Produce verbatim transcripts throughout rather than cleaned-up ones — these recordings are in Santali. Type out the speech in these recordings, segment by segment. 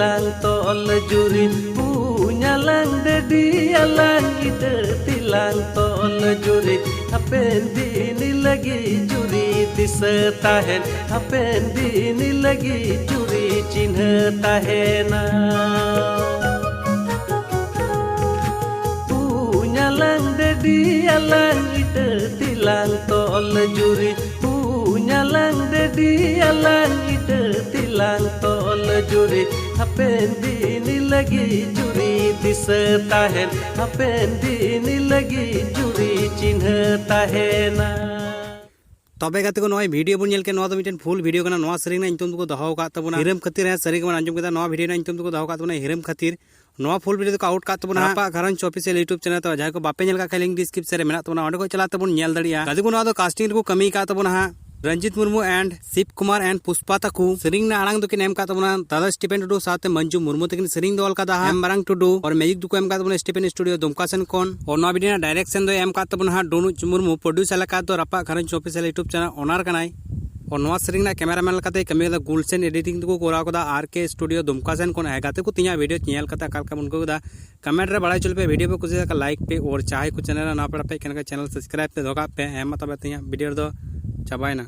ᱞᱟᱝ ᱛᱚᱞ ᱡᱩᱨᱤ, ᱩᱧᱟᱞᱟᱝ ᱰᱟᱹᱰᱤᱭᱟᱞᱟᱝ ᱤᱴᱟᱹ ᱛᱤᱞᱟᱝ ᱛᱚᱞ ᱡᱩᱨᱤ, ᱦᱟᱯᱮᱱ ᱫᱤᱱ ᱞᱟᱹᱜᱤᱫ ᱡᱩᱨᱤ ᱫᱤᱥᱟᱹ ᱛᱟᱦᱮᱱ, ᱦᱟᱯᱮᱱ ᱫᱤᱱ ᱞᱟᱹᱜᱤᱫ ᱡᱩᱨᱤ ᱪᱤᱱᱦᱟᱹ ᱛᱟᱦᱮᱱᱟ᱾ ᱩᱧᱟᱞᱟᱝ ᱰᱟᱹᱰᱤᱭᱟᱞᱟᱝ ᱤᱴᱟᱹ ᱛᱤᱞᱟᱝ ᱛᱚᱞ ᱡᱩᱨᱤ, ᱩᱧᱟᱞᱟᱝ ᱰᱟᱹᱰᱤᱭᱟᱞᱟᱝ ᱤᱴᱟᱹ ᱛᱤᱞᱟᱝ ᱛᱚᱞ ᱡᱩᱨᱤ, ᱦᱟᱯᱮᱱ ᱫᱤᱱ ᱞᱟᱹᱜᱤᱫ ᱡᱩᱨᱤ ᱫᱤᱥᱟᱹ ᱛᱟᱦᱮᱱ, ᱦᱟᱯᱮᱱ ᱫᱤᱱ ᱞᱟᱹᱜᱤᱫ ᱡᱩᱨᱤ ᱪᱤᱱᱦᱟᱹ ᱛᱟᱦᱮᱱᱟ᱾ ᱛᱚᱵᱮ ᱜᱟᱛᱮ ᱠᱚ, ᱱᱚᱜᱼᱚᱭ ᱵᱷᱤᱰᱤᱭᱳ ᱵᱚᱱ ᱧᱮᱞ ᱠᱮᱫ, ᱱᱚᱣᱟ ᱫᱚ ᱢᱤᱫᱴᱮᱱ ᱯᱷᱩᱞ ᱵᱷᱤᱰᱤᱭᱳ ᱠᱟᱱᱟ᱾ ᱱᱚᱣᱟ ᱥᱮᱨᱮᱧ ᱨᱮᱱᱟᱜ ᱧᱩᱛᱩᱢ ᱫᱚᱠᱚ ᱫᱚᱦᱚ ᱟᱠᱟᱫ ᱛᱟᱵᱚᱱᱟ ᱦᱤᱨᱟᱹᱢ ᱠᱷᱟᱹᱛᱤᱨ᱾ ᱦᱮᱸ, ᱥᱟᱹᱨᱤ ᱜᱮᱵᱚᱱ ᱟᱸᱡᱚᱢ ᱠᱮᱫᱟ, ᱱᱚᱣᱟ ᱵᱷᱤᱰᱤᱭᱳ ᱨᱮᱱᱟᱜ ᱧᱩᱛᱩᱢ ᱫᱚᱠᱚ ᱫᱚᱦᱚ ᱟᱠᱟᱫ ᱛᱟᱵᱚᱱᱟ ᱦᱤᱨᱟᱹᱢ ᱠᱷᱟᱹᱛᱤᱨ᱾ ᱱᱚᱣᱟ ᱯᱷᱩᱞ ᱵᱷᱤᱰᱤᱭᱳ ᱫᱚᱠᱚ ᱟᱣᱩᱴ ᱠᱟᱜ ᱛᱟᱵᱚᱱᱟ ᱨᱟᱯᱟᱜ ᱜᱷᱟᱨᱚᱸᱡᱽ ᱚᱯᱷᱤᱥᱤᱭᱟᱞ YouTube ᱪᱮᱱᱮᱞ᱾ ᱛᱚ ᱡᱟᱦᱟᱸᱭ ᱠᱚ ᱵᱟᱯᱮ ᱧᱮᱞ ᱠᱟᱜ ᱠᱷᱟᱱ, ᱞᱤᱝᱠ ᱰᱤᱥᱠᱨᱤᱯᱥᱚᱱ ᱨᱮ ᱢᱮᱱᱟᱜ ᱛᱟᱵᱚᱱᱟ, ᱚᱸᱰᱮ ᱠᱷᱚᱱ ᱪᱟᱞᱟᱜ ᱛᱮᱵᱚᱱ ᱧᱮᱞ ᱫᱟᱲᱮᱭᱟᱜᱼᱟ᱾ ᱜᱟᱛᱮ ᱠᱚ, ᱱᱚᱣᱟ ᱫᱚ ᱠᱟᱥᱴᱤᱝ ᱨᱮᱠᱚ ᱠᱟᱹᱢᱤ ᱟᱠᱟᱫ ᱛᱟᱵᱚᱱᱟ ᱦᱟᱸᱜ Ranjit Murmu and Shiv Kumar and ᱯᱩᱥᱯᱟ ᱛᱟᱠᱚ᱾ ᱥᱮᱨᱮᱧ ᱨᱮᱱᱟᱜ ᱟᱲᱟᱝ ᱫᱚᱠᱤᱱ ᱮᱢ ᱟᱠᱟᱫ ᱛᱟᱵᱚᱱᱟ ᱫᱟᱫᱟ ᱥᱴᱤᱯᱷᱮᱱ ᱴᱩᱰᱩ ᱥᱟᱶᱛᱮ ᱢᱚᱧᱡᱩ ᱢᱩᱨᱢᱩ ᱛᱟᱹᱠᱤᱱ᱾ ᱥᱮᱨᱮᱧ ᱫᱚ ᱚᱞ ᱠᱟᱫᱟ ᱦᱟᱸᱜ ᱮᱢ ᱢᱟᱨᱟᱝ ᱴᱩᱰᱩ, ᱟᱨ ᱢᱤᱭᱩᱡᱤᱠ ᱫᱚᱠᱚ ᱮᱢ ᱟᱠᱟᱫ ᱛᱟᱵᱚᱱᱟ ᱥᱴᱤᱯᱷᱮᱱ ᱥᱴᱩᱰᱤᱭᱳ ᱫᱩᱢᱠᱟ ᱥᱮᱱ ᱠᱷᱚᱱ᱾ ᱟᱨ ᱱᱚᱣᱟ ᱵᱷᱤᱰᱤᱭᱳ ᱨᱮᱱᱟᱜ ᱰᱟᱭᱨᱮᱠᱥᱚᱱ ᱫᱚᱭ ᱮᱢ ᱟᱠᱟᱫ ᱛᱟᱵᱚᱱᱟ ᱦᱟᱸᱜ ᱰᱩᱱᱩᱡ ᱢᱩᱨᱢᱩ, ᱯᱨᱚᱰᱭᱩᱥᱟᱨ ᱞᱮᱠᱟ ᱫᱚ ᱨᱟᱯᱟᱜ ᱜᱷᱟᱨᱚᱸᱡᱽ ᱚᱯᱷᱤᱥᱤᱭᱟᱞ YouTube ᱪᱮᱱᱮᱞ ᱳᱱᱟᱨ ᱠᱟᱱᱟᱭ᱾ ᱟᱨ ᱱᱚᱣᱟ ᱥᱮᱨᱮᱧ ᱨᱮᱱᱟᱜ ᱠᱮᱢᱮᱨᱟᱢᱮᱱ ᱞᱮᱠᱟᱛᱮ ᱠᱟᱹᱢᱤ ᱠᱟᱫᱟ ᱜᱩᱞᱥᱮᱱ, ᱮᱰᱤᱴᱤᱝ ᱫᱚᱠᱚ ᱠᱚᱨᱟᱣ ᱠᱟᱫᱟ ᱟᱨ ᱠᱮ ᱥᱴᱩᱰᱤᱭᱳ ᱫᱩᱢᱠᱟ ᱥᱮᱱ ᱠᱷᱚᱱ᱾ ᱦᱮᱸ ᱜᱟᱛᱮ ᱠᱚ, ᱛᱮᱦᱮᱧᱟᱜ ᱵᱷᱤᱰᱤᱭᱳ ᱧᱮᱞ ᱠᱟᱛᱮ ᱚᱠᱟ ᱞᱮᱠᱟ ᱵᱚᱱ ᱟᱹᱭᱠᱟᱹᱣ ᱠᱮᱫᱟ, ᱠᱚᱢᱮᱱᱴ ᱨᱮ ᱵᱟᱲᱟᱭ ᱦᱚᱪᱚ ᱞᱮᱯᱮ᱾ ᱵᱷᱤᱰᱤᱭᱳ ᱯᱮ ᱠᱩᱥᱤᱭᱟᱜ ᱠᱷᱟᱱ ᱞᱟᱭᱤᱠ ᱯᱮ, ᱟᱨ ᱡᱟᱦᱟᱸᱭ ᱠᱚ ᱪᱮᱱᱮᱞ ᱨᱮ ᱱᱟᱣᱟ ᱯᱮᱲᱟ ᱯᱮ ᱦᱮᱡ ᱠᱟᱱ ᱠᱷᱟᱱ ᱪᱮᱱᱮᱞ ᱥᱟᱵᱥᱠᱨᱟᱭᱤᱵ ᱯᱮ ᱫᱚᱦᱚ ᱠᱟᱜ ᱯᱮ᱾ ᱦᱮᱸ ᱢᱟ ᱛᱚᱵᱮ, ᱛᱮᱦᱮᱧᱟᱜ ᱵᱷᱤᱰᱤᱭᱳ ᱨᱮᱫᱚ ᱪᱟᱵᱟᱭᱮᱱᱟ᱾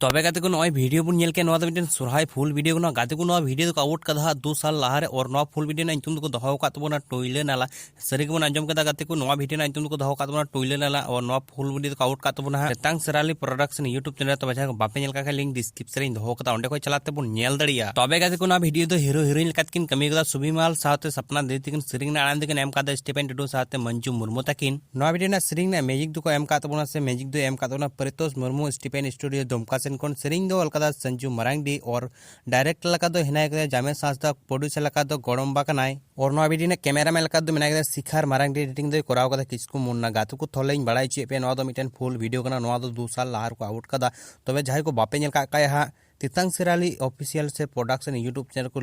ᱛᱚᱵᱮ ᱜᱟᱛᱮ ᱠᱚ, ᱱᱚᱜᱼᱚᱭ ᱵᱷᱤᱰᱤᱭᱳ ᱵᱚᱱ ᱧᱮᱞ ᱠᱮᱫ, ᱱᱚᱣᱟ ᱫᱚ ᱢᱤᱫᱴᱮᱱ ᱥᱚᱨᱦᱟᱭ ᱯᱷᱩᱞ ᱵᱷᱤᱰᱤᱭᱳ ᱠᱟᱱᱟ᱾ ᱜᱟᱛᱮ ᱠᱚ, ᱱᱚᱣᱟ ᱵᱷᱤᱰᱤᱭᱳ ᱫᱚᱠᱚ ᱟᱣᱩᱴ ᱠᱟᱫᱟ ᱦᱟᱸᱜ ᱫᱩ ᱥᱟᱞ ᱞᱟᱦᱟᱨᱮ, ᱟᱨ ᱱᱚᱣᱟ ᱯᱷᱩᱞ ᱵᱷᱤᱰᱤᱭᱳ ᱨᱮᱱᱟᱜ ᱧᱩᱛᱩᱢ ᱫᱚᱠᱚ ᱫᱚᱦᱚ ᱟᱠᱟᱫ ᱛᱟᱵᱚᱱᱟ ᱴᱩᱭᱞᱟᱹ ᱱᱟᱞᱟ᱾ ᱥᱟᱹᱨᱤ ᱜᱮᱵᱚᱱ ᱟᱸᱡᱚᱢ ᱠᱮᱫᱟ ᱜᱟᱛᱮ ᱠᱚ, ᱱᱚᱣᱟ ᱵᱷᱤᱰᱤᱭᱳ ᱨᱮᱱᱟᱜ ᱧᱩᱛᱩᱢ ᱫᱚᱠᱚ ᱫᱚᱦᱚ ᱟᱠᱟᱫ ᱛᱟᱵᱚᱱᱟ ᱴᱩᱭᱞᱟᱹ ᱱᱟᱞᱟ᱾ ᱟᱨ ᱱᱚᱣᱟ ᱯᱷᱩᱞ ᱵᱷᱤᱰᱤᱭᱳ ᱫᱚᱠᱚ ᱟᱣᱩᱴ ᱠᱟᱫ ᱛᱟᱵᱚᱱᱟ ᱦᱟᱸᱜ ᱛᱮᱛᱟᱝ ᱥᱮᱨᱟᱞᱤ ᱯᱨᱚᱰᱟᱠᱥᱚᱱ YouTube ᱪᱮᱱᱮᱞ᱾ ᱛᱚᱵᱮ ᱡᱟᱦᱟᱸᱭ ᱠᱚ ᱵᱟᱯᱮ ᱧᱮᱞ ᱠᱟᱜ ᱠᱷᱟᱱ, ᱞᱤᱝᱠ ᱰᱤᱥᱠᱨᱤᱯᱥᱚᱱ ᱨᱮᱧ ᱫᱚᱦᱚ ᱠᱟᱫᱟ, ᱚᱸᱰᱮ ᱠᱷᱚᱱ ᱪᱟᱞᱟᱜ ᱛᱮᱵᱚᱱ ᱧᱮᱞ ᱫᱟᱲᱮᱭᱟᱜᱼᱟ᱾ ᱛᱚᱵᱮ ᱜᱟᱛᱮ ᱠᱚ, ᱱᱚᱣᱟ ᱵᱷᱤᱰᱤᱭᱳ ᱫᱚ ᱦᱤᱨᱳ ᱦᱤᱨᱳᱭᱤᱱ ᱞᱮᱠᱟᱛᱮ ᱠᱤᱱ ᱠᱟᱹᱢᱤ ᱠᱟᱫᱟ ᱥᱩᱵᱤᱢᱟᱞ ᱥᱟᱶᱛᱮ ᱥᱟᱯᱱᱟ ᱫᱮ ᱛᱟᱹᱠᱤᱱ᱾ ᱥᱮᱨᱮᱧ ᱨᱮᱱᱟᱜ ᱟᱲᱟᱝ ᱫᱚᱠᱤᱱ ᱮᱢ ᱠᱟᱫᱟ ᱥᱴᱤᱯᱷᱮᱱ ᱴᱩᱰᱩ ᱥᱟᱶᱛᱮ ᱢᱚᱧᱡᱩ ᱢᱩᱨᱢᱩ ᱛᱟᱹᱠᱤᱱ᱾ ᱱᱚᱣᱟ ᱵᱷᱤᱰᱤᱭᱳ ᱨᱮᱱᱟᱜ ᱥᱮᱨᱮᱧ ᱨᱮᱱᱟᱜ ᱢᱤᱭᱩᱡᱤᱠ ᱫᱚᱠᱚ ᱮᱢ ᱠᱟᱫ ᱛᱟᱵᱚᱱᱟ, ᱥᱮ ᱢᱤᱭᱩᱡᱤᱠ ᱫᱚᱭ ᱮᱢ ᱠᱟᱫ ᱛᱟᱵᱚᱱᱟ ᱯᱟᱨᱤᱛᱳᱥ ᱢᱩᱨᱢᱩ, ᱥᱴᱤᱯᱷᱮᱱ ᱥᱴᱩᱰᱤᱭᱳ ᱫᱩᱢᱠᱟ ᱥᱮᱱ ᱠᱷᱚᱱ᱾ ᱥᱮᱨᱮᱧ ᱫᱚ ᱚᱞ ᱠᱟᱫᱟ ᱥᱚᱧᱡᱩ ᱢᱟᱨᱟᱝᱰᱤ, ᱟᱨ ᱰᱟᱭᱨᱮᱠᱴ ᱞᱮᱠᱟ ᱫᱚ ᱦᱮᱱᱟᱭ ᱠᱟᱫᱮᱭᱟ ᱡᱟᱢᱮᱥ ᱦᱟᱸᱥᱫᱟ, ᱯᱨᱚᱰᱭᱩᱥᱟᱨ ᱞᱮᱠᱟ ᱫᱚ ᱜᱚᱲᱚᱢ ᱵᱟ ᱠᱟᱱᱟᱭ᱾ ᱟᱨ ᱱᱚᱣᱟ ᱵᱷᱤᱰᱤᱭᱳ ᱨᱮᱱᱟᱜ ᱠᱮᱢᱮᱨᱟᱢᱮᱱ ᱞᱮᱠᱟ ᱫᱚ ᱢᱮᱱᱟᱭ ᱠᱟᱫᱮᱭᱟ ᱥᱤᱠᱷᱟᱨ ᱢᱟᱨᱟᱝᱰᱤ, ᱮᱰᱤᱴᱤᱝ ᱫᱚᱭ ᱠᱚᱨᱟᱣ ᱠᱟᱫᱟ ᱠᱤᱥᱠᱩ ᱢᱩᱱᱱᱟ᱾ ᱜᱟᱛᱮ ᱠᱚ, ᱛᱷᱚᱞᱮᱧ ᱵᱟᱲᱟᱭ ᱦᱚᱪᱚᱭᱮᱫ ᱯᱮᱭᱟ, ᱱᱚᱣᱟ ᱫᱚ ᱢᱤᱫᱴᱮᱱ ᱯᱷᱩᱞ ᱵᱷᱤᱰᱤᱭᱳ ᱠᱟᱱᱟ, ᱱᱚᱣᱟ ᱫᱚ ᱫᱩ ᱥᱟᱞ ᱞᱟᱦᱟ ᱨᱮᱠᱚ ᱟᱣᱩᱴ ᱠᱟᱫᱟ᱾ ᱛᱚᱵᱮ ᱡᱟᱦᱟᱸᱭ ᱠᱚ ᱵᱟᱯᱮ ᱧᱮᱞ ᱠᱟᱜ ᱠᱷᱟᱡ ᱦᱟᱸᱜ, ᱛᱮᱛᱟᱝ ᱥᱮᱨᱟᱞᱤ ᱚᱯᱷᱤᱥᱤᱭᱟᱞ ᱥᱮ ᱯᱨᱚᱰᱟᱠᱥᱚᱱ YouTube ᱪᱮᱱᱮᱞ ᱠᱚ